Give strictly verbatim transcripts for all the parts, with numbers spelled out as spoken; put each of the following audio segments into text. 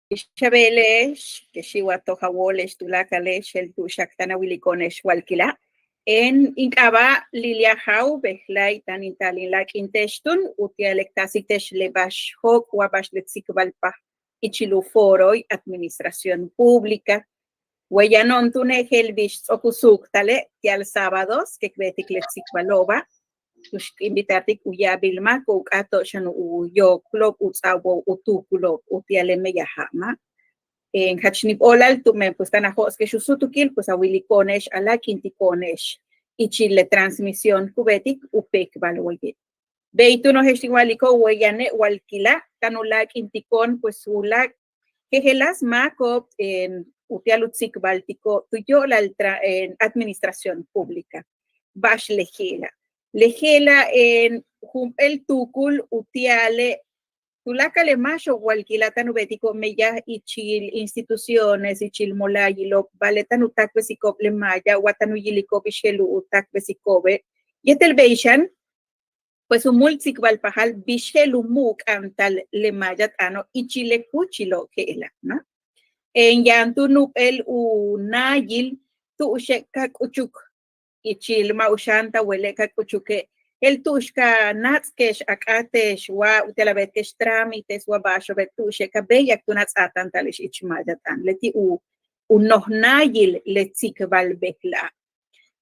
Bix a beele'ex, kex xi'ij wa toj a wóole'ex tuláakale'ex je'el tu'ux k táan a wiliko'one'ex walkila'. In k'aaba' Lilia Jaw, bejla'e' táan in taal in láak'inte'ex túun utia'al k taasik te'ex le ba'ax jóok' wa ba'ax le tsikbalpaj ichil u foroil administración pública. Wa yano'on túune' je'el bix ts'o'ok u suuktale' ti'al sábados que k beetik le tsikbalo'oba', tu'ux k invitartik u ya'abil máako'ob u k'áato'ob xan u yookulo'ob u ts'a'abo'ob u tuukulo'ob utia'al le meyaja', ma'. Jach níib óolal tumen pues táan a jo'oske'ex u súutukil, pues a wiliko'one'ex a láak'intiko'one'ex ichil le transmisión ku beetik u péekbal waye'. Bey túuno' je'ex tin wa'aliko' wa yane' walkila' táan u láak'intiko'on pues u láak' jejeláas máako'ob utia'al u tsikbaltiko'ob tu yo'olal administración pública. Ba'ax le je'ela', le je'ela' jump'éel tuukul utia'ale' tuláakal le máaxo'ob walkila' táan u beetiko'ob meyaj ichil instituciones, ichil mola'ayilo'ob, ba'ale' táan u táakbesiko'ob le maaya wa táan u yiliko'ob bix je'el u táakbesiko'obe'. Yéetel bey xan pues u múul tsikbalpajal bix je'el u mu'uk'a'antal le maaya t'aano' ichil le kúuchilo'ob je'ela', ma'. Yaan túun jump'éel u náayil tu'uxe' ka k'uchuk ichil ma' u xáantal wele' ka k'uchuke', je'el tu'ux ka náats'ke'ex a k'áate'ex wa utia'al a beetke'ex trámites wa ba'axo'obe' tu'uxe' ka béeyak túun a ts'aatáanta'ale'ex ich maaya t'aan. Leti' u u noj náayil le tsikbal bejla'a'.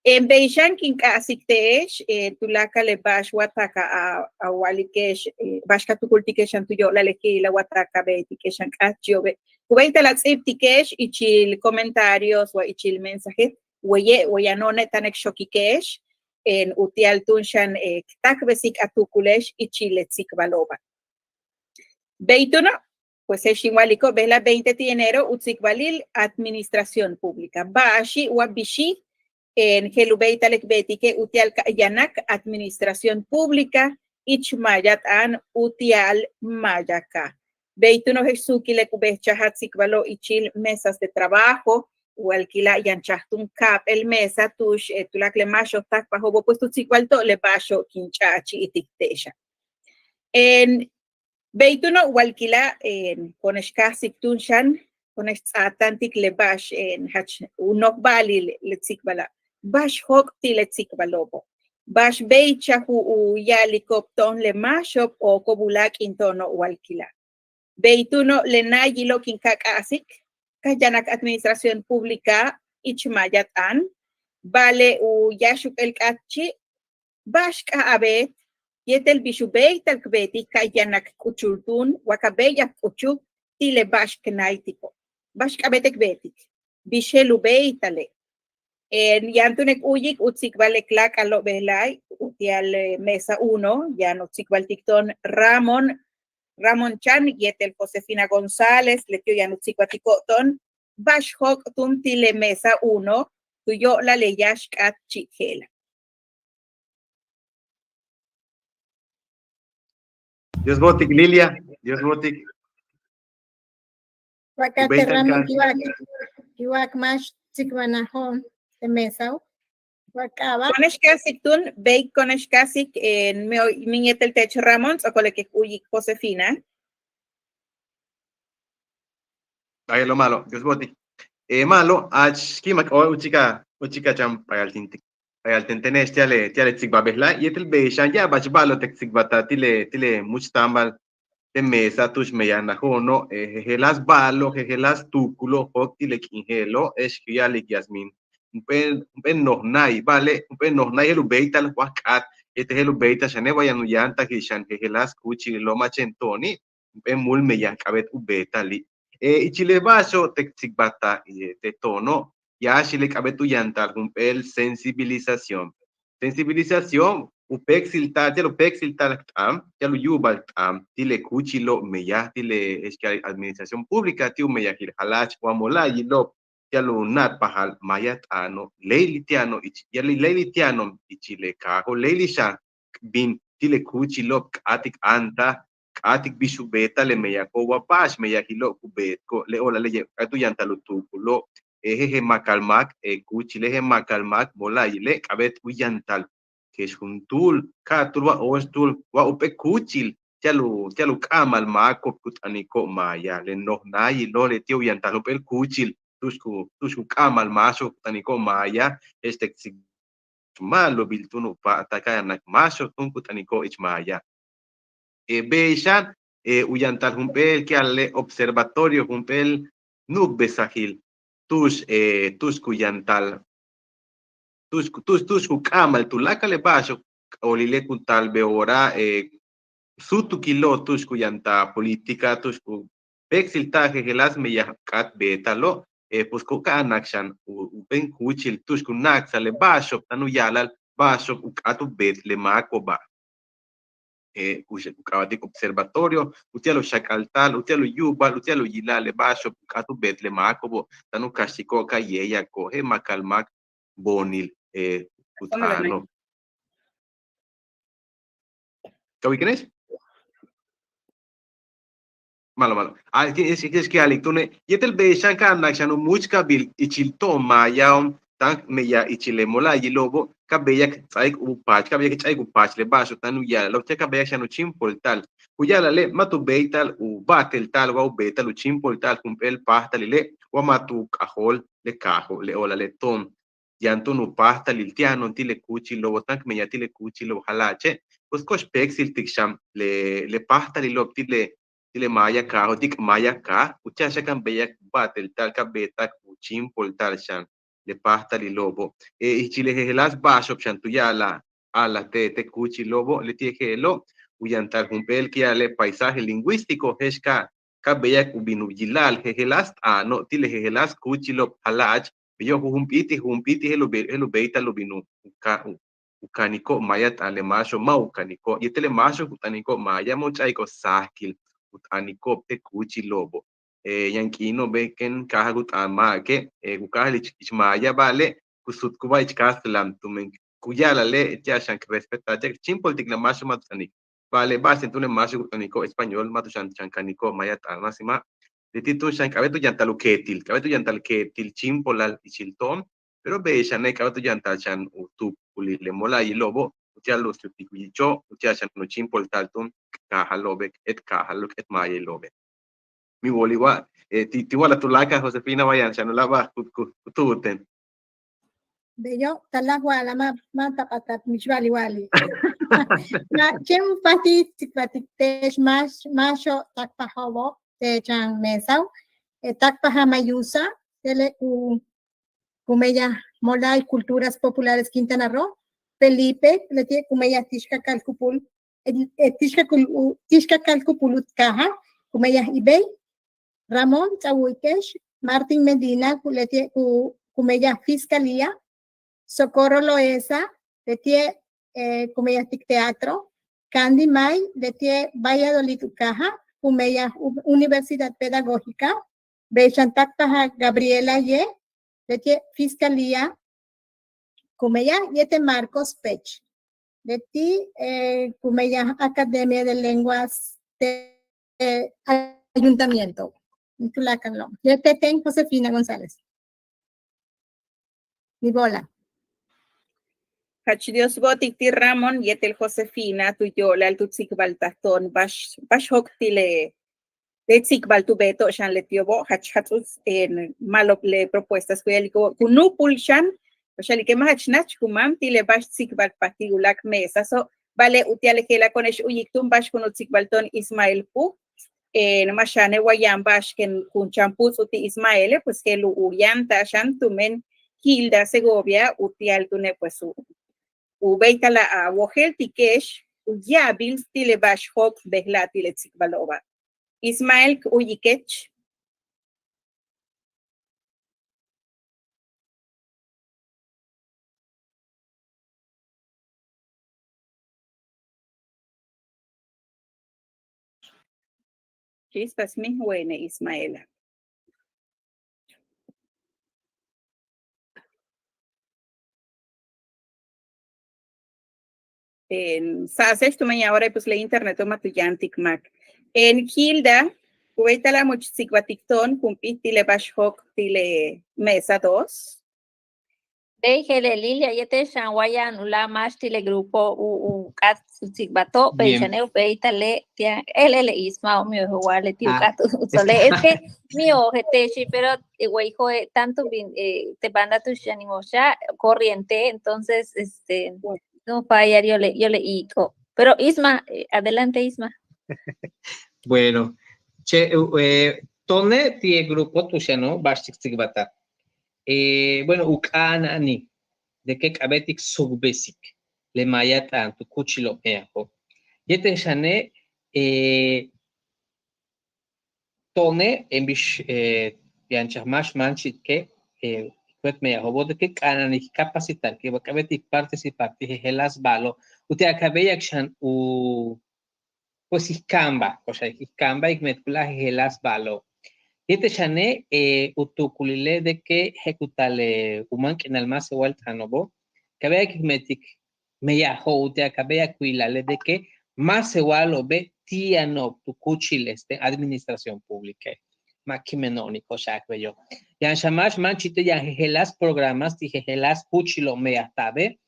Bey xan kin k'a'asik te'ex tuláakal le ba'ax wa taak a wa'alike'ex, ba'ax ka tukultike'ex xan tu yo'olal le je'ela' wa taak a beetike'ex xan k'áatchi'obe', ku béeytal a ts'íibtike'ex ichil comentarios wa ichil mensaje. Waye' wa yano'one' táan k xokike'ex utia'al túun xan k táakbesik a tuukule'ex ichil le tsikbalo'oba'. Bey túuno' pues je'ex in wa'aliko' bejla' veinte de enero u tsikbalil administración pública. Ba'axi' wa bixi' je'el u béeytal k beetike' utia'al ka yanak administración pública ich maaya t'aan utia'al maaya kaaj. Bey túuno' je'ex suukile' ku beetchaj a tsikbalo' ichil mesas de trabajo, walkila' yanchaj túun ka'ap'éel mesa tu'ux tuláakal le máaxo'ob táakpajo'obo' pues tu tsikbalto'ob le ba'axo'ob kin ch'a'achi'itik te'exa'. Bey túuno' walkila' ko'one'ex káajsik túun xan ko'one'ex ts'aatáantik le ba'ax jach u noj ba'alil le tsikbala'. Ba'ax jóok' ti' le tsikbalo'obo', ba'ax béeychaj u ya'aliko'ob to'on le máaxo'ob ooko'ob u láak'into'ono' walkila'. Bey túuno' le náayilo' kin ka k'a'asik ka yanak administración pública ich maaya t'aan, ba'ale' u yáax jump'éel k'áatchi', ba'ax k'a'abéet yéetel bix u béeytal k beetik ka yanak k'uchul túun wa ka béeyak k'uchul ti' le ba'ax k náaytiko'. Ba'ax k'a'abéet k beetik, bix je'el u béeytale'. Yaan túun k u'uyik u tsikbal k láak'alo'ob bejla'e' utia'al mesa uno, yaan u tsikbaltik to'on Ramón, Ramón Chan yéetel Josefina González, leti'o' yaan u tsikbaltiko'ob to'on ba'ax jóok' túun ti' le mesa uno tu yo'olal le yáax k'áatchi' je'ela'. Dios bo'otik Lilia, Dios bo'otik. Wa k'a'abéet Ramón, ti' wa k máax tsikbanajo'on te mesao'. Wa k'a'abéet. Ko'one'ex káajsik túun, bey ko'one'ex káajsik, míin yéetel teech Ramón, ts'o'okole' k u'uyik Josefina. Ay lo' ma'alob, Dios bo'otik. Ma'alob, jach ki'imak óol úuchik a úuchik a chan payaltintik payalten tene'ex ti'al le ti'al le tsikbal bejla'e' yéetel bey xan ya'abach ba'alo'ob t tsikbaltaj ti' le ti' le múuch' táambal te' mesa tu'ux meyannajo'ono'. Jejeláas ba'alo'ob jejeláas tuukulo'ob jóok' ti' le k'iin je'elo', je'ex ku ya'alik Yasmin, jump'éel jump'éel noj náayil, ba'ale' jump'éel noj náayil je'el u béeytal wa k k'áat yéetel je'el u béeytal xane' wa yaan u yáantajil xan jejeláas kúuchilo'ob ma' chéen to'oni'. Jump'éel múul meyaj k'a'abéet u beetali'. Ichil le ba'axo'ob t tsikbaltaj te' to'ono' yáaxile' k'a'abéet u yantal jump'éel sensibilización. Sensibilización u péeksilta'al ti'al u péeksilta'al k t'aan ti'al u yu'ubal k t'aan ti' le kúuchilo'ob meyaj ti' le je'ex k ya'alik administración pública ti' u meyajil jala'ach wa mola'ayilo'ob ti'al u na'atpajal maaya t'aano', léeylil ti'ano' ich léeylil ti'ano' ichil le kaajo', léeylil xan k bin ti' le kúuchilo'ob k k'áatik áantaj, k k'áatik bix u beeta'al le meyajo'ob wa ba'ax meyajilo'ob ku beetko'ob le o'olale' k'a'abéet u yantal u tuukulo'ob jeje' makal máak kúuchile' jeje' makal máak mola'ayile' k'a'abéet u yantal kex juntúul ka'atúul wa óoxtúul wa jump'éel kúuchil ti'al u ti'al u k'a'amal máako'ob ku t'aniko'ob maaya, le noj náayilo', leti'e' u yantal jump'éel kúuchil tu'ux ku tu'ux ku k'a'amal máaxo'ob ku t'aniko'ob maaya, je'ex te' ma'alobil túun u pa'ata'al ka yanak máaxo'ob túun ku t'aniko'ob ich maaya. Bey xan u yantal jump'éel ku ya'ala'al le observatorio, jump'éel nu'ukbesajil tu'ux tu'ux ku yantal tu'ux tu'ux tu'ux ku k'a'amal tuláakal le ba'axo'ob, k ólile' ku taal be'ooráa súutukilo'ob tu'ux ku yantal política, tu'ux ku péeksilta'al jejeláas meyaj k'áat beeta'alo', pues ku ka'anak xan u jump'éel kúuchil tu'ux ku na'aksa'al le ba'axo'ob táan u ya'ala'al ba'axo'ob u k'áat u beet le máako'oba'. Ku k'aaba'tik observatorio, uti'al u xak'alta'al, uti'al u yu'ubal, uti'al u yila'al le ba'axo'ob u k'áat u beet le máako'obo' táan u kaxtiko'ob ka yéeyako'ob je'el máakalmáak boonil ku t'aano'ob. ¿Ka wíik'ene'ex? Ma'alob, ma'alob. Kex ku ya'alik túune', yéetel bey xan ka'anak xan u múuch'kabil ichil to'on maayao', táan meyaj ichil le mola'ayilo'obo', ka béeyak ts'áaik u paach, ka béeyak ts'áaik u paach le ba'axo'ob táan u ya'ala'alo', ti'al ka béeyak xan u chíimpolta'al. Ku ya'ala'ale' ma' tu béeytal u ba'atelta'al wa u beeta'al u chíimpolta'al jump'éel páajtalile' wa ma' tu k'ajóol le kaajo', le o'olal le to'on yaan túun u páajtalil ti'ano'on ti' le kúuchilo'obo', táan k meyaj ti' le kúuchilo'obo' jala'ache', pues ko'ox péeksiltik xan le le páajtalilo'ob ti' le ti' le maaya kaajo', ti' k maaya kaaj, uti'al xan ka béeyak ba'atelta'al, ka beeta'ak u chíimpolta'al xan le páajtalilo'obo'. Ichil le jejeláas ba'axo'ob xan tu ya'alaj a'alaj te' te' kúuchilo'obo', leti'e' je'elo' u yantal jump'éel ku ya'ala'al le paisaje lingüístico, je'ex ka ka béeyak u bin u yila'al jejeláas t'aano' ti' le jejeláas kúuchilo'ob jala'ach, beyo' jujump'íiti' jujump'íiti' je'el u béeytal u bin u ka u u kaniko'ob maaya t'aan le máaxo'ob ma' u kaniko'ob, yéetel le máaxo'ob ku t'aniko'ob maaya ma' u ch'a'iko'ob sajakil u t'aniko'ob te' kúuchilo'obo'. Yaan k'iino'obe' kéen káajal u t'aan máake', ku káajal ich ich maaya, ba'ale' ku sutkubáa ich káajslam tumen ku ya'ala'ale' ti'al xan k respeta'al, ti'al k chíimpoltik le máaxo'ob ma' tu t'anik. Ba'ale' ba'axten túun le máaxo'ob ku t'aniko'ob español ma' tu xan xan kaniko'ob maaya t'aan, ma' si ma'. Leti' túun xan k'a'abéet u yantal u keetil, k'a'abéet u yantal keetil chíimpolal ichil to'on, pero bey xane' k'a'abéet u yantal xan u tuukulil le mola'ayilo'obo', uti'al u sutik u yicho', uti'al xan u chíimpolta'al túun k kaajalo'obe', k éet kaajalo'ob, k éet maayayilo'obe'. Mi wóoli' wa ti' ti' wa'alaj tuláakal Josefina wa yaan xan u láak'abal ku ku tu'u'ten. Beyo', talaj wa'alaj ma' ma' ta p'atak mix wa'ali' wa'ali'. Ma' chéen u páajtik tsikbaltik te'ex máax máaxo'ob táakpajo'obo' te' chan mesao', táakpajal Mayusa, tele' ku ku meyaj mola'ay Culturas Populares Quintana Roo, Felipe, leti'e' ku meyaj Tixcacalcupul, Tixcacul Tixcacalcupul u kaaja', ku meyaj Ibey, Ramón, ts'a wu'uyike'ex, Martín Medina, ku leti'e' ku ku meyaj Fiscalía, Socorro Loesa, leti'e' ku meyajtik Teatro, Candy May, leti'e' Valladolid u kaaja', ku meyaj Universidad Pedagógica, bey xan táakpajal Gabriela Ye, leti'e' Fiscalía, ku meyaj yéetel Marcos Pech, leti' ku meyaj Academia de Lenguas te' Ayuntamiento, tuláakalo', yéetel ten Josefina González. Mi boola'. Jach Dios bo'otik ti' Ramón yéetel Josefina tu yo'olal tu tsikbaltaj to'on ba'ax ba'ax jóok' ti' le le tsikbal tu beeto'ob xan leti'obo' jach jats'uts ma'alob le propuestas ku ya'aliko'ob ku nu'upul xan, ba'ax a'alike' ma' jach naach ku máan ti' le ba'ax tsikbal k páajtik uláak' mesaso', ba'ale' uti'al le je'ela' ko'one'ex u'uyik túun ba'ax kun u tsikbal to'on Ismael Puj. Ma' xane' wa yaan ba'ax ken kun chan puts'ul ti' Ismaele', pues je'el u yantal xan tumen Hilda Segovia uti'al túune' pues u u béeytal a wojéeltike'ex u ya'abil ti' le ba'ax jóok' bejla'e' ti' le tsikbalo'oba'. Ismael, k u'uyikech. Chispas mi wene' Ismaela. Sa'ase'ex tumen yaan ora pues le interneto' ma' tu yáantik máak. Hilda, ku béeytal a much tsikbaltik to'on jump'íit ti' le ba'ax jóok' ti' le mesa dos. Bey je'ele' Lilia, yéetel xan wa yaan u láak' máax ti' le grupo u, u k'áat u tsikbalto', bey xane' u béeytale' ti'e', je'ele' Isma, mi' wa leti' u k'áat u tsole', es que mi' o je'ex ti', pero way jo'e' tanto bin te banda tu'ux yaan in wooxo' corriente, entonces este no fallar, yóole', yóole' iik'o'. Pero Isma, adelante Isma. Bueno, che' to'one' ti' le grupo tu'ux yano' ba'ax tsikbalta'ab. Bueno, u k'a'ana'anil de que k'a'abéet k suukbesik le maaya t'aan tu kúuchilo'ob meyajo'. Yéetel xane' to'one' bix yanchaj máax máanchi'tike' k wéet meyajo'obo' de que k'a'ana'anil k capacitarke' wa k'a'abéet k participar ti' jejeláas ba'alo' uti'al ka béeyak xan u pues k kaanbal, ko'ox a'alik k kaanbal k meet kula'al jejeláas ba'alo'. Yéetel xane' u tuukulile' de que je'el ku taal u máan k'iinal máasewal t'aano'obo' ka béeyak k meetik meyajo'ob uti'al ka béeyak k wila'ale' de que máasewalo'obe' ti' yano'ob tu kúuchil este administración pública. Ma' kimeno'oni' ko'ox a'alik beyo'. Yaan xan máax máanchi'te' yaan jejeláas programas ti' jejeláas kúuchilo'ob meyajta'abe'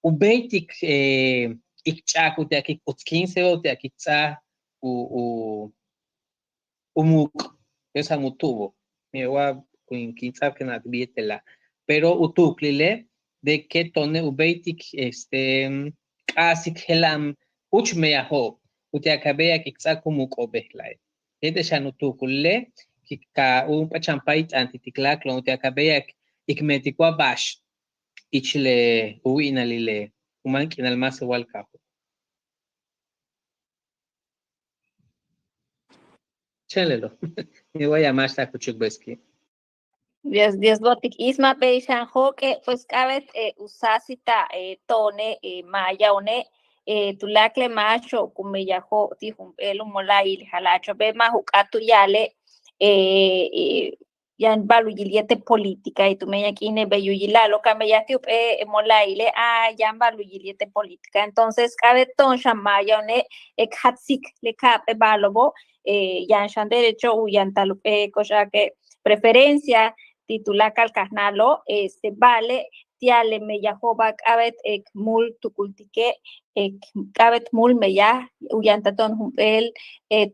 u béeytik k ch'a'ik uti'al k uts quince uti'al k ts'áaj u u u muuk', yéetel xan u tu'ubo'. Mi' wa kin ts'áaj ken a ti' bey yéetela', pero u tuukulile' de que to'one' u béeytik este k'aasik jela'an úuch meyajo'ob uti'al ka béeyak k ts'áaj u muuk'o'ob bejla'e'. Yéetel xan u tuukulile' ka jump'éel chan payt'aan ti' ti' k láaklo'on uti'al ka béeyak k meetik wa ba'ax ich le u wi'inalile' u máan k'iinal máasewal kaajo'. Chéen lelo'. Mi' wa yaan máax taak u chukbesik. Dios, Dios bo'otik Isma, bey xan jóok'e' pues k'a'abéet u sáasilta'al to'one' maayao'one' tuláakal le máaxo'ob ku meyajo'ob ti' jump'éel u mola'ayil jala'acho'obe' ma' u k'áat u ya'ale' yaan ba'al u yil yéetel política y tumen yaan k'iine' bey u yila'alo' ka meyaj ti' jump'éel mola'ayile' a yaan ba'al u yil yéetel política. Entonces k'a'abéet to'on xan maayao'one' k jatsik le ka'ap'éel ba'alo'obo' yaan xan derecho u yantal jump'éel ko'ox a'alike' preferencia ti' tuláakal kajnáalo', este ba'ale' ti'al le meyajo'oba' k'a'abéet k múul tukultike' k'a'abéet múul meyaj u yantal to'on jump'éel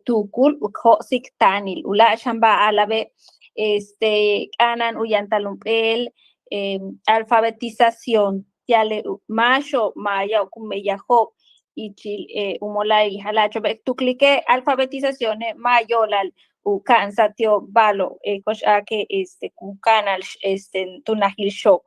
tuukul k jo'osik táanil u láak' xan ba'al a'alabe' este k'a'ana'an u yantal jump'éel alfabetización ti'al le máaxo'ob maayao'ob ku meyajo'ob ichil u mola'ayil jala'acho'obe' k tuklike' alfabetizacióne' ma' yo'olal u ka'ansa'al ti'ob ba'alo'ob ko'ox a'alike' este ku ka'ana'al este tu najil xook.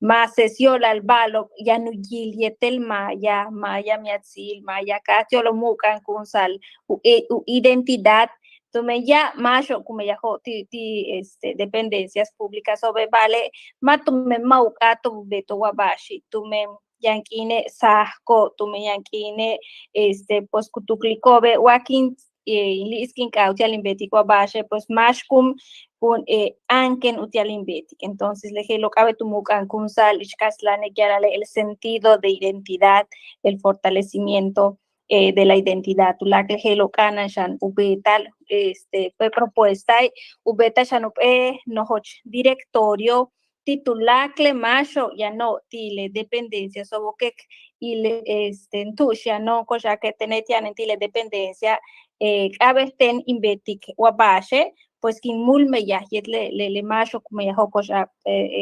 Maas es yo'olal ba'alo'ob yaan u yil yéetel maaya, maaya miatsil, maaya kaaj, ti'al u mu'uk'ankúunsa'al u identidad tumen ya'ab máaxo'ob ku meyajo'ob ti' ti' este dependencias públicaso'obe' ba'ale' ma' tumen ma' u k'áato'ob u beeto'ob wa ba'axi' tumen yaan k'iine' saajko'ob tumen yaan k'iine' este pues ku tukliko'obe' wa kin in li'isik in k'aaj uti'al in beetik wa ba'axe' pues máax kun kun áanken uti'al in beetik. Entonces le je'elo' k'a'abéet u mu'uk'ankúunsa'al ich kastlan k ya'ala'ale' el sentido de identidad, el fortalecimiento de la identidad tuláakal le je'elo' k'a'ana'an xan u beeta'al este pues propuestae' u beeta'al xan jump'éel nojoch directorio ti' tuláakal le máaxo'ob yano'ob ti' le dependenciaso'obo' k yil este tu'ux yano'on ko'ox a'alike' tene' ti'anen ti' le dependencia k'a'abéet ten in beetik wa ba'axe' pues kin múul meyaj yéetel le le máaxo'ob ku meyajo'ob ko'ox a'al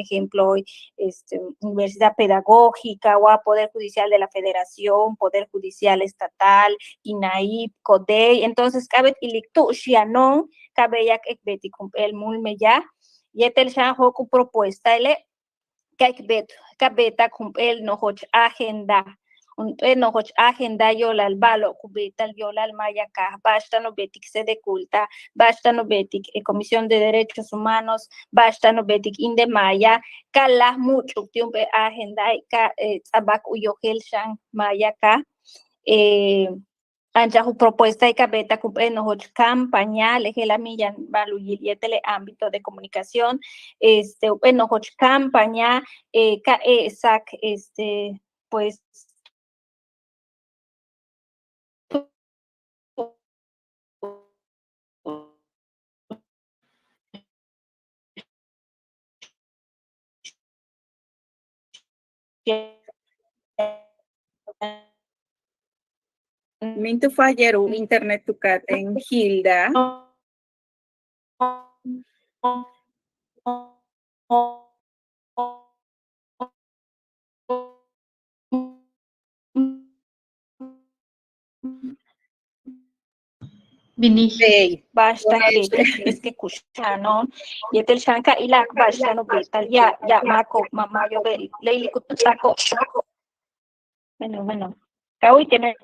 ejemplo este Universidad Pedagógica wa Poder Judicial de la Federación, Poder Judicial Estatal, INAIP, CODEI. Entonces k'a'abéet ilik tu'ux yano'on ka béeyak k beetik jump'éel múul meyaj yéetel xan jóok' u propuestaile' ka k beet ka beeta'ak jump'éel nojoch agenda. Jump'éel nojoch agenda yo'olal ba'alo'ob ku beeta'al yo'olal maaya kaaj, ba'ax táan u beetik sede culta, ba'ax táan u beetik comisión de derechos humanos, ba'ax táan u beetik INDEMAYA, ka láaj múuch'uk ti' jump'éel agendae' ka ts'a'abak u yojel xan maaya kaaj. Anchaj u propuestae' ka beeta'ak jump'éel nojoch campaña le je'ela' mi' yaan ba'al u yil yéetel le ámbito de comunicación este jump'éel nojoch campaña ka e'esa'ak este pues Min tu falla u internet tu ka'atéen Hilda. Ba'ax táan k beetik, es que kuxa'ano'on yéetel xan ka ila'ak ba'ax táan u beeta'al ya'ab, ya'ab máako'ob, ma' mayo beetik, le ilik u ts'áako'ob. Bueno, bueno. Ka wu'uyikene'ex.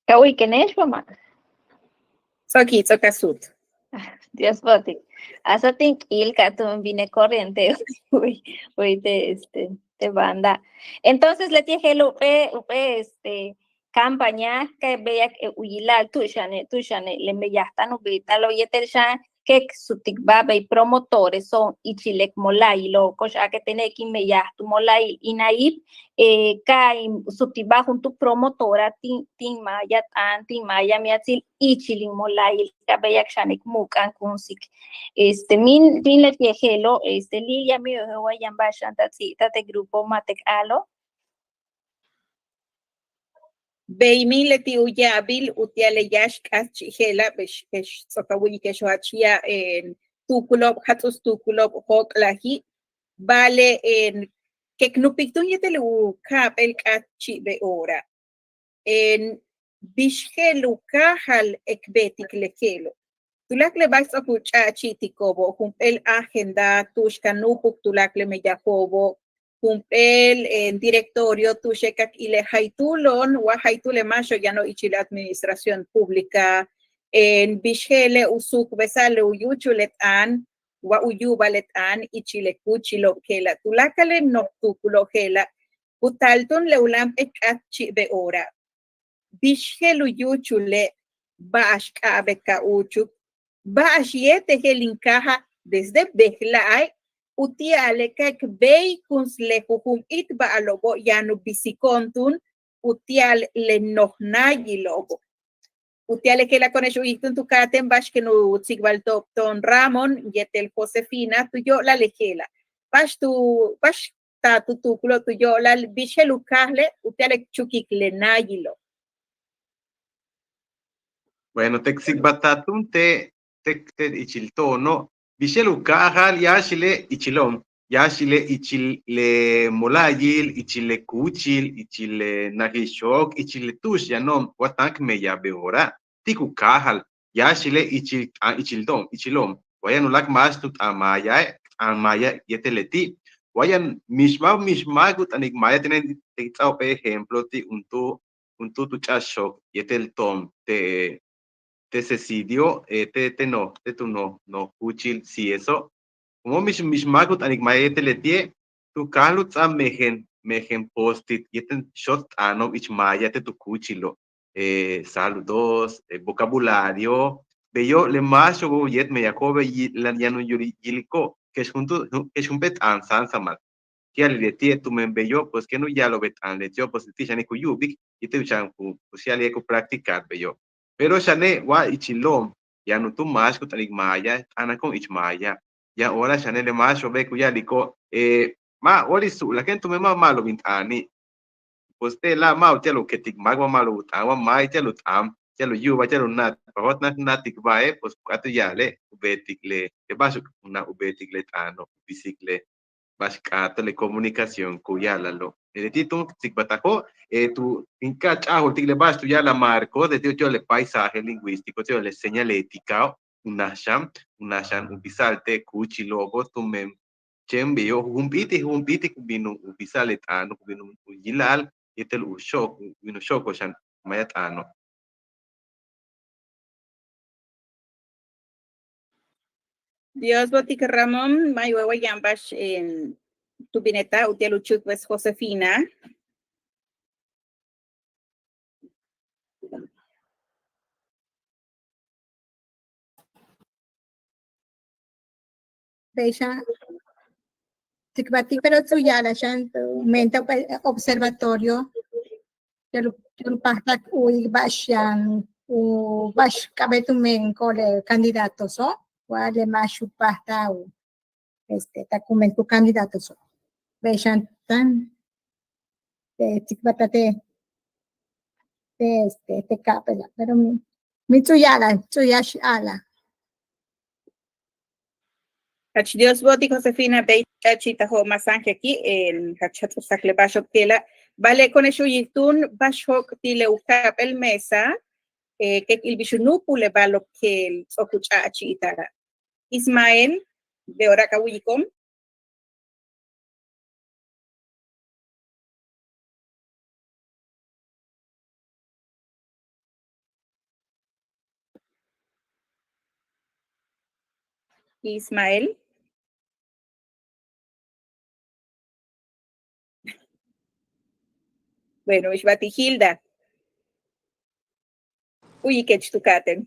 Ka wu'uyikene'ex, mamá. Ts'o'ok i', ts'o'ok a suut. Dios bo'otik. Asa tin k'iil ka tu bin e corriente uy, uy te, este, te banda. Entonces leti' je'el jump'éel, jump'éel, este, campaña ka béeyak u yila'al tu'ux yane', tu'ux yane' le meyaj táan u beeta'alo' yéetel xan k sutikbáa bey promotoreso'on ichil le mola'ayilo'on, ko'ox a'ake' tene' kin meyaj tu mola'ayil INAIP, ka in sutikbáa juntúul promotora tin, tin maaya t'aan, tin maaya miatsil ichil in mola'ayil ka béeyak xane' k mu'uk'a'ankunsik. Este, min, min leti' je'elo', este, Lilia, míin u jeel wa yaan ba'ax xan ta ts'íibta'al te' grupo ma' t a'alo'. Bey min leti' u ya'abil uti'al le yáax k'áatchi' je'ela', bix, bix ts'o'ok a wu'uyike'exo' jach ya'ab tuukulo'ob, jats'uts tuukulo'ob jóok'laji', ba'ale' k nupik túun yéetel u ka'ap'éel k'áatchi'ob beoora. Bix je'el u káajal k beetik le je'elo'. Tuláakal le ba'ax ts'o'ok u ch'a'achi'tiko'obo', jump'éel agenda tu'ux ka nu'upuk tuláakal le meyajo'obo', jump'éel directorio tu'uxe' k ila'al jaytúulo'on wa jaytúul le máaxo'ob yano'ob ichil administración pública, bix je'ele' u suukbesa'al u yúuchul le t'aan wa u yu'uba'al le t'aan ichil le kúuchilo'ob je'ela'. Tuláakal le noj tuukulo'ob je'ela' ku taal túun le u láamp'éel k'áatchi' beoora. Bix je'el u yúuchule', ba'ax k'a'abéet ka úuchuk, ba'ax yéetel je'el in káajal desde bejla'e' uti'ale' ka k béeykunsle jujump'íit ba'alo'obo' yaan u bisiko'on túun uti'al le noj náayilo'obo'. Uti'ale' je'ela' ko'one'ex u'uyik túun tu ka'atéen ba'ax ken u tsikbalto'ob to'on Ramón yéetel Josefina tu yo'olal le je'ela'. Ba'ax tu, ba'ax taal tu tuukulo'ob tu yo'olal bix je'el u káajale' uti'ale' k chukik le náayilo'. Bueno, te' k tsikbalta'al túun te', te', te' ichil to'ono', bix je'el u káajal yáaxile' ichilo'on, yáaxile' ichil le mola'ayil, ichil le kúuchil, ichil le najil xook, ichil le tu'ux yano'on wa táan k meyaj beoora', ti' ku káajal, yáaxile' ichil t'aan ichil to'on, ichilo'on. Wa yaan uláak' máax tu t'aan maaya, t'aan maaya yéetel leti'. Wa yaan mix máak, mix máak u t'anik maaya tene' te' ts'a'ob ejemplo ti' juntúul, juntúul tu ch'a'ax xook yéetel to'on te', te' Cecidio, te', te' noj, te' tu noj, noj kúuchil CIESO'. Como mix, mix máak u t'anik maaya yéetel leti'e', tu káajal u ts'áa mejen, mejen post-it yéetel xot t'aano'ob ich maaya te' tu kúuchilo'. Saludos, vocabulario, beyo' le máaxo'obo' yéet meyajo'obe' yaan u yiliko'ob kex juntúul, kex jump'éel t'aan sáansamal. Ku ya'alik leti'e' tumen beyo' pues ken u ya'alo'ob le t'aan leti'o' pues leti' xane' ku yu'ubik yéetel chan ku, ku ya'alik ku practicar beyo'. Pero xane' wa ichilo'on yaan juntúul máax ku t'anik maaya, t'aanako'on ich maaya. Yaan hora xane' le máaxo'obe' ku ya'aliko'ob ma' wóoli' su'laken tumen ma', ma'alob in t'aani'. Pues te'ela' ma' uti'al u ketik máak wa ma'alob u t'aan wa maaya ti'al u t'aan, ti'al u yu'ubal, ti'al u na'at, pa jot naj na'atikba'e' pues ku k'áat u ya'ale' u beetik le, le ba'ax u, u beetik le t'aano', u bisik le ba'ax k'áato'ob le comunicación ku ya'ala'alo'. Leti' túun tsikbaltajo' tu, in ka ch'a'ajo'oltik le ba'ax tu ya'alaj Marcos, leti' u ti'al le paisaje lingüístico, u ti'al le señalética, unaj xan, unaj xan u bisa'al te' kúuchilo'obo' tumen chéen beyo' jujump'íitik, jujump'íitik ku bin u bisa'al le t'aano', ku bin u yila'al yéetel u xo'ok, ku bin u xo'okol xan maaya t'aano'. Dios bo'otik Ramón, ma' in wéeya' yaan ba'ax tu bineta'al uti'al u chúukbes Josefina. Bey xan tsikbaltik pero tu ya'alaj xan menta observatorio. Ti'al u páajtal k u'uyik ba'ax yaan u ba'ax k'a'abéet tumen ko'olel candidatoso', wa le máax u páajtal u este ta kumen tu candidatoso'. Bey xan táan te tsikbaltaj te te este te ka'ap'éela', pero mi ts'u' ya'alaj ts'u' ya'ax a'alaj. Jach Dios bo'otik Josefina, bey ch'a'achi'itajo' ma' sáankiaki', jach jats'utsaj le ba'axo'ob ti'ela'. Ba'ale' ko'one'ex u'uyil túun ba'ax jóok' ti' le u ka'ap'éel mesa, kéen k il bix u núupul le ba'alo'ob que ts'o'ok u ch'a'achi'ita'ala'. Ismael, be'ooráa' ka wu'uyiko'on. Ismael. Bueno, mix ba'al ti' Hilda. U'uyikech tu ka'atéen.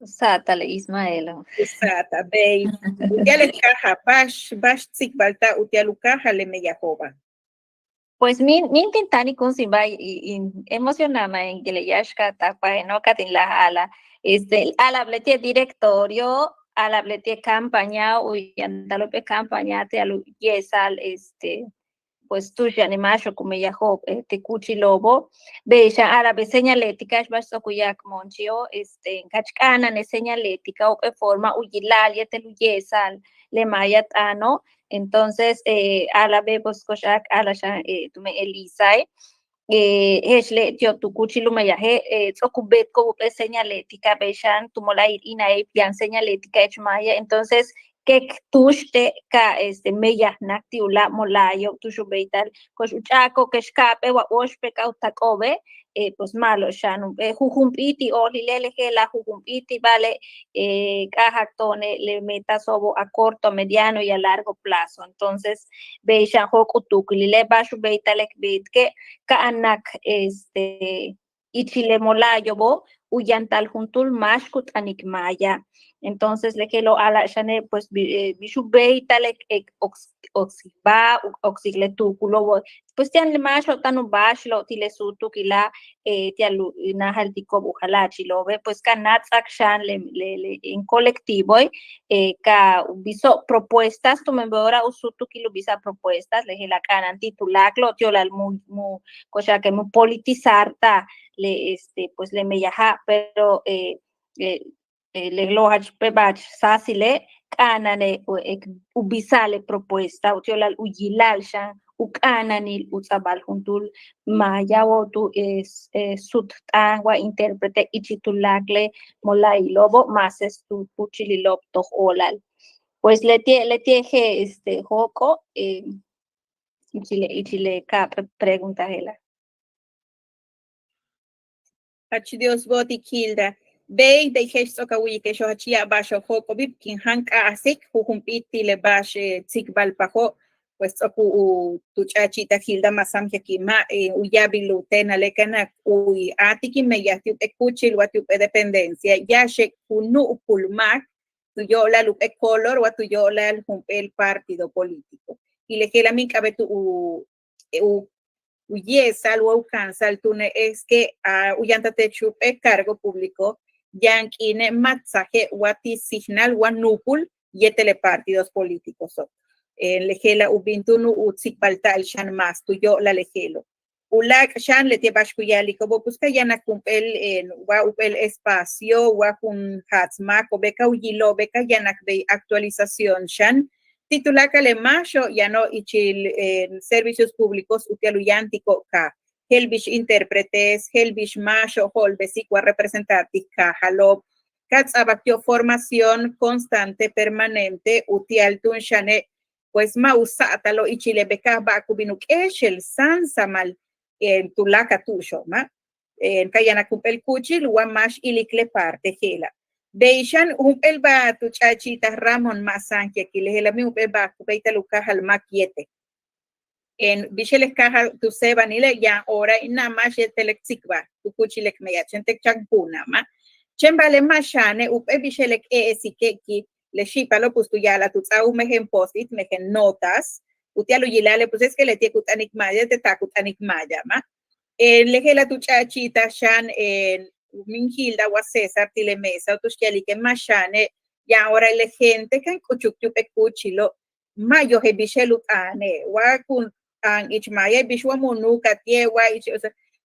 U sa'atal Ismael. U sa'atal, bey. Utia'al le káajal ba'ax ba'ax tsikbaltaj utia'al u káajal le meyajo'oba'. Pues míin míin tin táan in kúunsibáa in emocionarme in yéetel le yáax ka táakpaje' no' ka tin láaj a'alaj este a'ala'ab leti'e' directorio, a'ala'ab leti'e' campaña, u yantal jump'éel campaña ti'al u ye'esa'al este pues tu'ux yaan le máaxo'ob ku meyajo'ob te' kúuchilo'obo'. Bey xan a'ala'ab le señalética ba'ax ts'o'ok u ya'ak Monchio', este jach k'a'ana'an le señalética jump'éel forma u yila'al yéetel u ye'esa'al le maaya t'aano'. Entonces a'ala'abe' pues ko'ox a'ala'ab xan tumen Elisae', je'ex le ti'ob tu kúuchil u meyaje' ts'o'ok u beetiko'ob jump'éel señalética, bey xan tu mola'ayil INAEP yaan señalética ich maaya. Entonces kéen k túuxte' ka este meyajnak ti' u láak' mola'ayo'ob tu'ux u béeytal ko'ox u ch'a'iko'ob kex ka'ap'éel wa wóoxp'éel ka u tako'obe', pues ma'alob xan jump'éel jujump'íit ti' óolile', le je'ela' jujump'íit ti' ba'ale' k'a'ajak to'one' le metaso'obo' a corto, mediano y a largo plazo. Entonces bey xan jóok' u tuukulile' ba'ax u béeytal le k beetike' ka a nak este ichil le mola'ayo'obo' u yantal juntúul máax ku t'anik maaya. Entonces le je'elo' a'ala'ab xane' pues bix u béeytal le k oksibáa u oksik le tuukulo'obo', pues ti'al le máaxo'ob táan u báaxilo' ti' le súutukila' ti'al u náajaltiko'ob u jala'achilo'obe', pues ka náats'ak xan le le en colectivoe' ka u biso'ob propuestas tumen be'ooráa' u súutukil u bisa'al propuestas, le je'ela' k'a'ana'an ti' tuláaklo'ob ti' yo'olal mu mu ko'ox a'alike' mu politizarta'al le este pues le meyaja', pero le je'elo' jach jump'éel ba'al sáasile' k'a'ana'ane' u bisa'al le propuesta ti' yo'olal u yila'al xan u k'a'ana'anil u ts'a'abal juntúul maayao' tu suut t'aan wa intérprete ichil tuláakal le mola'ilo'obo' máases tu kúuchililo'ob toj óolal. Pues leti'e' leti'e' je'e este jóok'o' ichil le ichil le ka'ap'éel pregunta je'ela'. Jach Dios bo'otik Hilda. Bey bey je'ex ts'o'ok a wu'uyikexo' jach ya'ab ba'axo'ob jóok'o'obi' kin jan k'a'ajsik jujump'íit ti' le ba'ax tsikbalpajo', pues ts'o'ok u tu ch'a'achi'itaj Hilda ma' sáamkiaki' ma' u yaabil u teenale' ka nak u'uy a'atik in meyaj ti' jump'éel kúuchil wa ti' jump'éel dependencia yáaxe' ku nu'upul máak tu yo'olal jump'éel color wa tu yo'olal jump'éel partido político. Y le je'ela' míin k'a'abéet u u u ye'esa'al wa u ka'ansa'al túune' es que a u yantal teech jump'éel cargo público yaan k'iine' ma' tsaje' wa ti' síijnal wa nu'upul yéetel le partidos políticoso'. Le je'ela' u bin túun u tsikbalta'al xan más tu yo'olal le je'elo'. U láak' xan leti'e' ba'ax ku ya'aliko'obo' pues ka yanak jump'éel wa jump'éel espacio wa jun jaats máako'obe' ka u yilo'obe' ka yanak bey actualización xan ti' tuláakal le máaxo'ob yano'ob ichil servicios públicos utia'al u yáantiko'ob kaaj je'el bix intérpretes je'el bix máaxo'ob jo'olbesik wa representar ti' kaajalo'ob ka ts'a'abak ti'ob formación constante permanente utia'al túun xane' pues ma' u sa'atalo'ob ichil le bejka'aj ba'al ku bin u k'éexel sáansamal tuláakal tu'uxo' ma' ka yanak jump'éel kúuchil wa máax ilik le parte je'ela'. Bey xan jump'éel ba'al tu ch'a'achi'itaj Ramón ma' sáamkiaki' le je'ela' míin jump'éel ba'al ku béeytal u káajal máak yéetel bix le káajal tu séebanile' yaan hora in na' máax yéetel k tsikbal tu kúuchil k meyaj chéen te' k cha'ak puunaj ma'. Chéen ba'ale' ma' xane' jump'éel bix le k e'esike' ki' le xi'ipalo' pues tu ya'alaj tu ts'áaj u mejen post-it mejen notas utia'al u yila'ale' pues es que leti'e' ku t'anik maaya te' taak u t'anik maaya ma'. Le je'ela' tu ch'a'achi'itaj xan min Hilda wa César ti' le mesa tu'ux ku ya'alike' ma' xane' yaan orae' le gente kan k'uchuk ti' jump'éel kúuchilo' ma' yoje' bix je'el u t'aane' wa kun t'aan ich maaya bix wa mu' nuuka' ti'e' wa ich, o sea,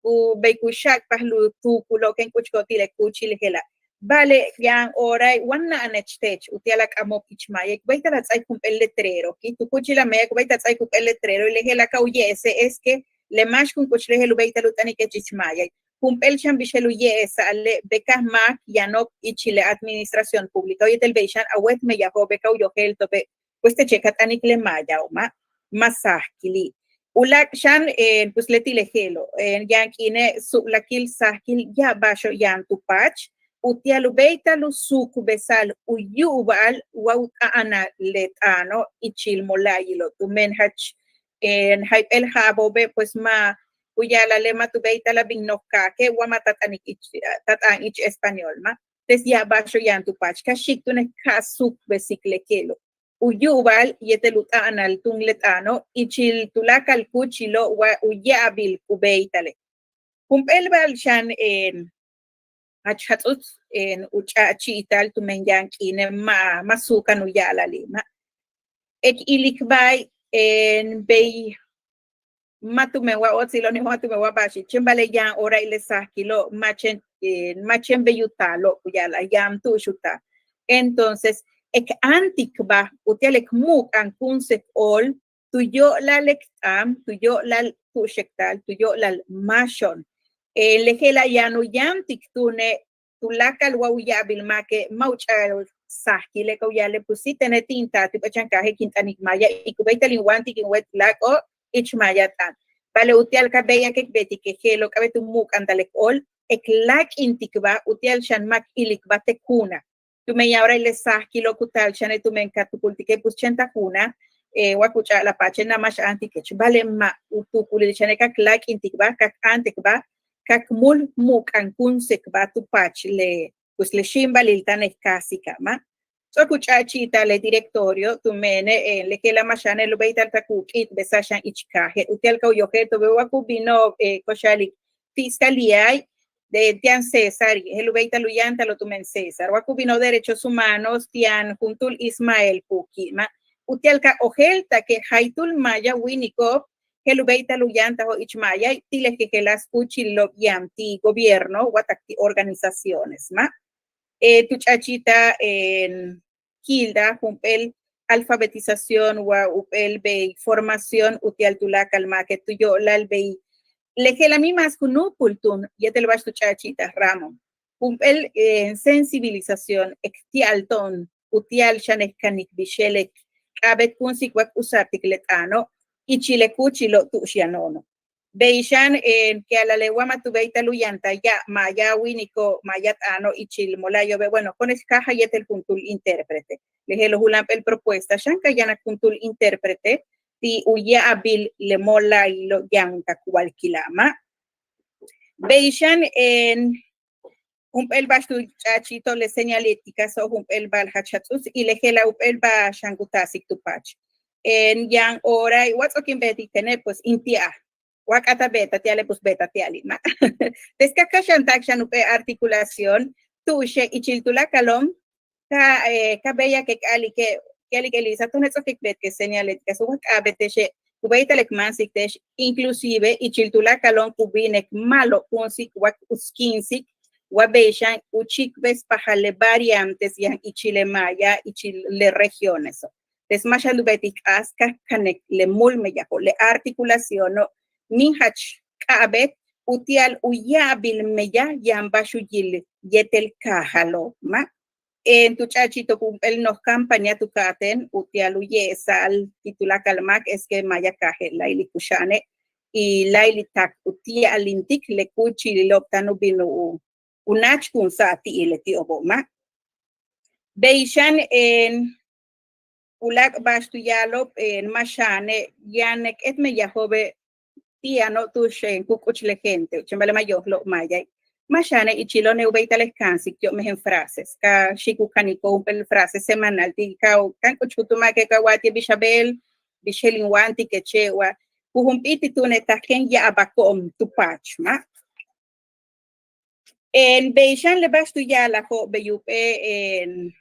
ku bey ku xa'ak'pajal u tuukulo' ken k'uchko' ti' le kúuchil je'ela'. Ba'ale' yaan orae' wa na'anech teech uti'al a k'amo'ob ich maaya ku béeytal a ts'áaik jump'éel letrero ki' tu kúuchil a meeya' ku béeytal a ts'áaik jump'éel letrero le je'ela' ka u ye'ese' es que le máax kun k'uch le je'el u béeytal u t'anikech ich maaya. Jump'éel xan bix je'el u ye'esa'ale' beja'aj máak yano'ob ichil le administración pública yéetel bey xan a wéet meyajo'obe' ka u yojéelto'obe' pues teche' ka t'anik le maayao' ma' ma' sáajkili'. U láak' xan pues leti' le je'elo' yaan k'iine' su'lakil sáajkil ya'ab ba'axo'ob yaan tu paach uti'al u béeytal u suukbesa'al u yu'uba'al wa u t'a'anal le t'aano' ichil mola'ayilo' tumen jach jayp'éel ja'abo'obe' pues ma' ku ya'ala'ale' ma' tu béeytal a bin noj kaaje' wa ma' ta t'anik ich ta t'aan ich español ma'. Entonces ya'ab ba'axo'ob yaan tu paach ka xi'ik túune' ka suukbesik le je'elo' u yu'uba'al yéetel u t'a'anal túun le t'aano' ichil tuláakal kúuchilo' wa u ya'abil ku béeytale'. Jump'éel ba'al xan jach jats'uts u ch'a'achi'ital tumen yaan k'iine' ma' ma' suukan u ya'ala'ali' ma' k ilik ba'al bey ma' tumen wa óotsilo'oni' ma' tumen wa ba'axi' chéen ba'ale' yaan orae' le sáajkilo' ma' chéen ma' chéen bey u taalo' ku ya'ala'al yaan tu'ux u taal. Entonces k áantikba uti'al k mu'uk'ankúunsik óol tu yo'olal k t'aan tu yo'olal tu'ux k taal tu yo'olal máaxo'on. Le je'ela' yaan u yáantik túune' tuláakal wa u ya'abil máake' ma' u ch'a'al sáajkile' ka u ya'ale' pues sí tene' ti' in taati'obe' chan kaaje' kin t'anik maaya y ku béeytal in wáantik in wéet láak'o'ob ich maaya t'aan. Ba'ale' uti'al ka béeyak k beetik le je'elo' k'a'abéet u mu'uk'antal k óol k láak'intikba uti'al xan ma' k ilikba te' kuuna'. Tumen yaan orae' le sáajkilo' ku taal xane' tumen ka tukultike' pues chéen ta kuuna' wa ku ch'a'al a paache' nada más áantikech ba'ale' ma' u tuukulil xane' ka k láak'intikba ka k áantikba ka k múul mu'uk'ankúunsikba tu paach le pues le xíimbalil táan k káajsika' ma'. Ts'o'ok u ch'a'achi'ital le directorio tumene' le je'ela' ma' xane' le béeytal ka ku k'i'itbesa'al xan ich kaaje' uti'al ka u yojéelto'obe' wa ku bino'ob ko'ox a'alik fiscalía ti' yaan César je'el u béeytal u yáantalo' tumen César wa ku bino'ob derechos humanos ti' yaan juntúul Ismael Puki' ma' uti'al ka ojéelta'ake' jaytúul maaya wíiniko'ob je'el u béeytal u yáantajo'ob ich maaya ti' le jejeláas kúuchilo'ob yaan ti' gobierno wa tak ti' organizaciones ma'. Tu ch'a'achi'ital Hilda jump'éel alfabetización wa jump'éel bey formación uti'al tuláakal máake' tu yo'olal bey le je'ela' mi más ku nu'ukul túun yéetel ba'ax tu ch'a'achi'ital Ramón jump'éel sensibilización k ti'al to'on uti'al xan k kanik bix je'el k k'a'abéetkunsik wa k usa'altik le t'aano' ichil le kúuchilo' tu'ux yano'ono'. Bey xan k ya'ala'ale' wa ma' tu béeytal u yantal ya'ab maaya wíiniko' maaya t'aano' ichil mola'ayo'obe' bueno ko'one'ex káajal yéetel juntúul intérprete le je'elo' juláamp'éel propuesta xan ka yanak juntúul intérprete ti' u ya'abil le mola'ayilo' yaan tak walkila' ma'. Bey xan jump'éel ba'ax tu ch'a'achi'ito'ob le señaléticaso' jump'éel ba'al jach jats'uts y le je'ela' jump'éel ba'al xan ku taasik tu paach. Yaan hora wa ts'o'ok in beetik tene' pues in ti'al wa k'áat a beeta'al ti'ale' pues beeta'al ti'ali' ma'. Pues ka kaxanta'ak xan jump'éel articulación tu'uxe' ichil tuláakalo'on ka ka béeyak k a'alike' k a'alik Elisa túune' ts'o'ok k beetik señaléticaso' wa k'a'abéet te'exe' ku béeytal k máansik te'ex inclusive ichil tuláakalo'on ku bin k ma'alobkúunsik wa k uskíinsik wa bey xan u chíikbesipajal le variantes yaan ichil le maaya ichil le regioneso'. Pues ma' xan u beetik k'aas ka k kanik le múul meyajo' le articulaciono' míin jach k'a'abéet uti'al u ya'abil meyaj yaan ba'ax u yil yéetel kaajalo' ma'. Tu ch'a'achi'ito'ob jump'éel noj campaña tu ka'atéen uti'al u ye'esa'al ti' tuláakal máak es que maaya kaaje' láayli' kuxa'ane' y láayli' tak u ti'alintik le kúuchililo'ob táan u bin u u náachkunsa'al ti'il leti'obo' ma'. Bey xan u láak' ba'ax tu ya'alo'ob ma' xane' yaan k éet meyajo'obe' ti' yano'ob tu'ux ku k'uch le gente chéen ba'ale' ma' yojlo'ob maaya. Ma' xane' ichilo'one' u béeytal k ka'ansik ti'ob mejen frases ka xi'ik u kaniko'ob jump'éel frase semanal ti' ka kan k'uchul tu máake' ka wa'al ti'e' bix a beel bix je'el in wáantikeche' wa ku jump'íitil túune' tak kéen ya'abako'on tu paach ma'. Bey xan le ba'ax tu ya'alajo' bey jump'éel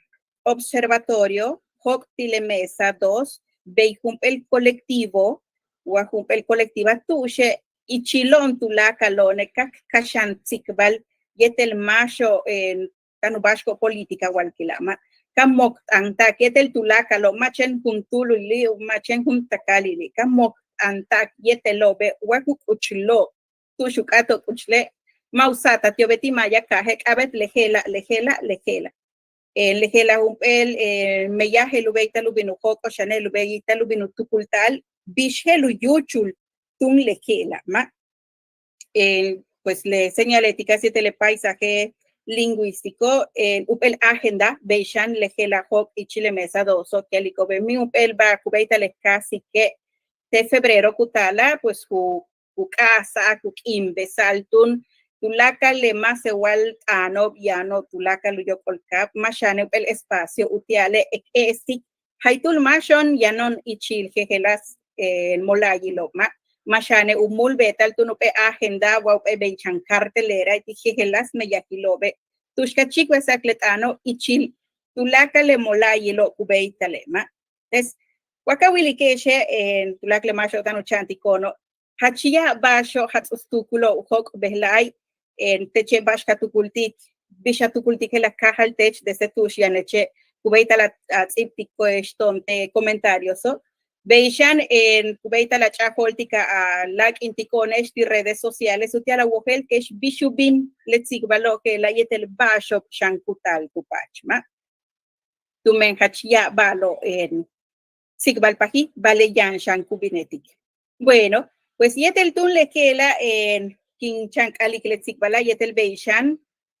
observatorio jóok' ti' le mesa dos, bey jump'éel colectivo wa jump'éel colectiva tu'uxe' ichilo'on tuláakalo'one' ka k kaxan tsikbal yéetel máaxo'ob táan u ba'axo'ob política walkila' ma' ka mokt'anta'ak yéetel tuláakalo'ob ma' chéen juntúulili' ma' chéen juntakálili' ka mokt'anta'ak yéetelo'obe' wa ku k'uchlo'ob tu'ux u k'áato'ob k'uchle' ma' u sa'atal ti'obe' ti' maaya kaaje' k'a'abéet le je'ela' le je'ela' le je'ela'. Le je'ela' jump'éel meyaj je'el u béeytal u bin u jóok'ol xane' je'el u béeytal u bin u tukulta'al bix je'el u yúuchul túun le je'ela' ma'. Pues le señalética yéetel le paisaje lingüístico jump'éel agenda bey xan le je'ela' jóok' ichil le mesa doso' ku ya'aliko'obe' mi' jump'éel ba'al ku béeytal le káasike' te' febrero ku taala' pues ku ku k'a'ajsa'al ku k'iimbesa'al túun tuláakal le máasewal t'aano'ob yano'ob tuláakal u yóok'ol kaab ma' xane' jump'éel espacio uti'ale' k e'esik jaytúul máaxo'on yano'on ichil jejeláas mola'ayilo'ob ma' ma' xane' u múul beeta'al túun jump'éel agenda wa jump'éel bey xan cartelera ti' jejeláas meyajilo'obe' tu'ux ka chíikbesa'ak le t'aano' ichil tuláakal le mola'ayilo'ob ku béeytale' ma'. Pues wa ka wilike'exe' tuláakal le máaxo'ob táan u cha'antiko'ono' jach ya'ab ba'axo'ob jats'uts tuukulo'ob u jóok' bejla'e' teche' ba'ax ka tukultik bix a tukultik je'ela' káajal teech desde tu'ux yaneche' ku béeytal a ts'íibtiko'ex to'on te' comentarioso' bey xan ku béeytal a ch'a'ajo'oltik a láak'intiko'one'ex ti' redes sociales uti'al a wojéeltike'ex bix u bin le tsikbalo' je'ela' yéetel ba'axo'ob xan ku taal ku paach ma' tumen jach ya'ab ba'alo'ob tsikbalpaji ba'ale' yaan xan ku binetik. Bueno, pues yéetel túun le je'ela' kin chan k'alik le tsikbala' yéetel bey xan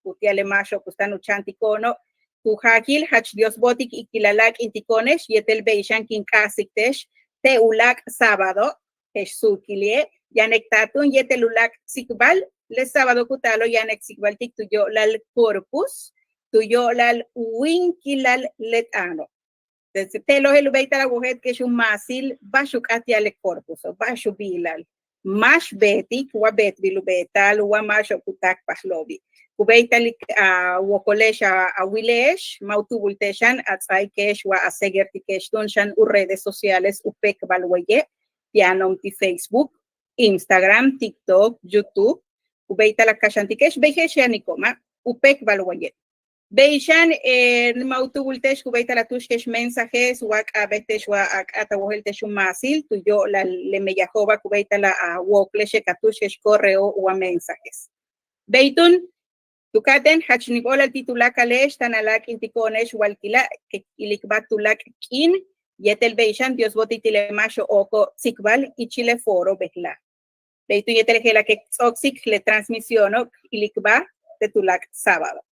uti'al le máaxo'ob pues táan u cha'antiko'ono' ku jaajil jach Dios bo'otik ikil a láak'intiko'one'ex yéetel bey xan kin k'a'ajsik te'ex te' uláak' sábado je'ex suukilie' yaan k taal túun yéetel uláak' tsikbal le sábado ku taalo' yaan k tsikbaltik tu yo'olal corpus tu yo'olal wíinkilal le t'aano'. Te'elo' je'el u béeytal a wojéeltike'ex u maasil ba'ax u k'áat ya'al le corpuso' ba'ax u biilal máax beetik wa beetbil u beeta'al wa máaxo'ob ku táakpajlo'obi' ku béeytalik a wokole'ex a wile'ex ma' u tu'ubul te'ex xan a ts'áaike'ex wa a seguertike'ex túun xan u redes sociales u péekbal waye' yano'on ti' Facebook, Instagram, TikTok, YouTube ku béeytal a kaxantike'ex bey je'ex yaniko' ma' u péekbal waye'. Bey xan ma' u tu'ubul te'ex ku béeytal a túuxike'ex mensajes wa k'a'abéet te'ex wa a k'áat a wojéelte'ex u maasil tu yo'olal le meyajo'oba' ku béeytal a wokle'exe' ka túuxike'ex correo wa mensajes. Bey túun tu ka'atéen jach níib óolal ti' tuláakale'ex táan a láak'intiko'one'ex walkila' k ilikbáa tuláak' k'iin yéetel bey xan Dios bo'otik ti' le máaxo'ob ooko' tsikbal ichil le foro bejla'a'. Bey túun yéetel je'ela' k ts'o'oksik le transmisiono' k ilikbáa te' tuláak' sábado.